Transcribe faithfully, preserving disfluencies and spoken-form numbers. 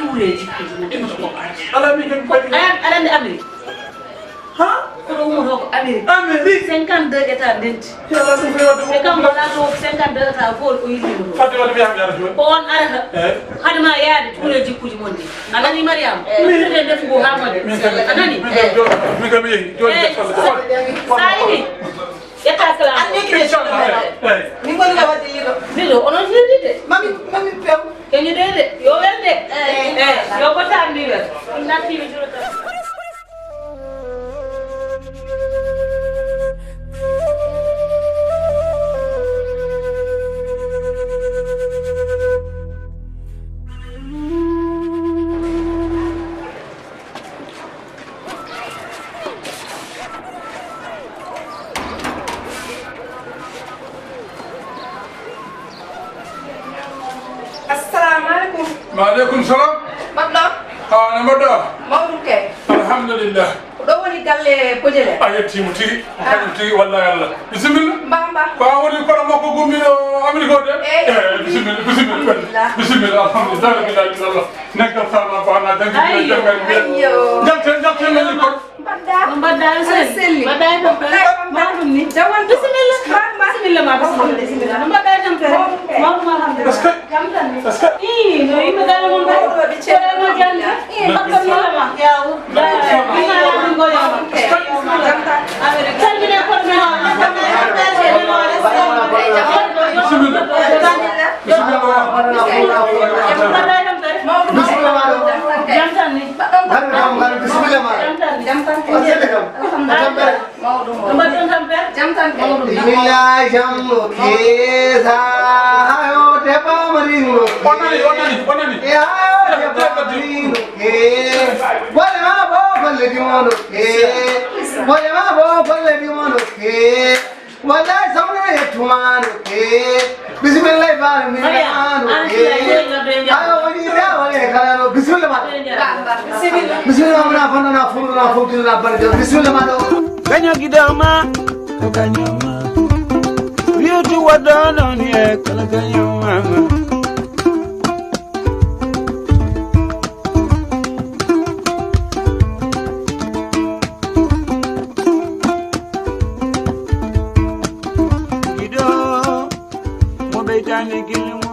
Ɓure jikkuuji mum. Ala mi kadi mbaɗi. Aɗa, aɗa anndi Amérique? Ha? Koɗo ummoto ko Amérique. Amérique? Cinquante-deux états ndenti. Yalla ɗum ko wadde. E kam wona to cinquante-deux états fof o yiɗi ɗum. Fadde wadde mi yaha mi ara jooni. Ko on arata. Eh. Hade ma yaade ɓure jikkuuji mon ɗi. A nani Mariama? Eh. Ɓurɗen defugo haa moƴƴa. Min kam, a nani? Min kam jooni, min kam mi yehi. Jooni eh, nder salle. Sa yiɗi? Ƴetta kala. An ni kine inchallah. Eh. Min ngoni ka wadde liɗo. Liɗo, onon firdi de. Mami, mami pew. Keñu de de, yo welde. Eh. Eh, yo ko tambi wel. Natti mi juro tan. Assalamu alaikum. Wa alaikum salam. Bablo. Ah, no mbaɗɗa? Mawɗum kay. Alhamdulillah. Ko ɗo woni galle Bojele? A yettiima tigi. Ah. Kañum tigi, wallahi Allah. Bisimilla. Mbamba. Ko an woni koɗo makko gummiɗo Amérique o de? Eh, eh, bisimilla, bisimilla. Alhamdulillah. Bisimilla, alhamdulillah. La ilaha illallah. Nekkal sama ko ana dangi. Ayyo. Dangi. Ayyo. Jalten, jalten, men ko. Mbaɗɗa? No mbaɗɗa, on selli? Aɗa selli? Mbaɗɗa e tampere? Mbaɗɗa. Mawɗum ni? Jam woni? Bisimilla. Mbamba. Bisimilla ma, bisimilla, bisimilla. No mbaɗɗa e tampere? Mawɗum kay. Mawɗum alhamdulillah. Est-ce que? Jam tan ni. Est-ce que? Ii, no yimɓe galle mon mbaɗi? Mawɗo ɓe ceerno. Ceerno Diagne. Ii, mbaɗɗon ni? Bisimilla ma. Yaw. Bisimilla ma. Jam tan. Salmine koɗo men o. Bisimilla. Bisimilla. Mbaɗɗa e tampere? Bisimilla ma ɗo. Jam tan ni. Mbaɗɗon tampere? Jam tan ni. Bisimilla ma. Jam tan ni. On selli kam. Alhamdulillah. Tampere. Mawɗum o. No mbaɗɗon tampere? Jam tan kay. Mawɗum. Bismillah, jam no keesa. Hayo, debbo Amari no. On nani, on nani, on nani. E hayo, debbo Amari no ke. Wale ma bo, golle dimo no ke. Wale ma bo, golle dimo no ke. Wallahi, soxna yettuma no ke. Bismillah, baal mi Mariam, no ke. Ayo, woni da, wala kala no. Bismillah, ma. Bismillah. Bismillah, ma, na fanna, na fulu, na fulu, na barka. Bismillah, ma ɗo. Gaño giɗo ma, ko gaño ma. Wi'utu waɗɗo noon e kala gaño ma. Giɗo mo ɓeytaani gilli mum.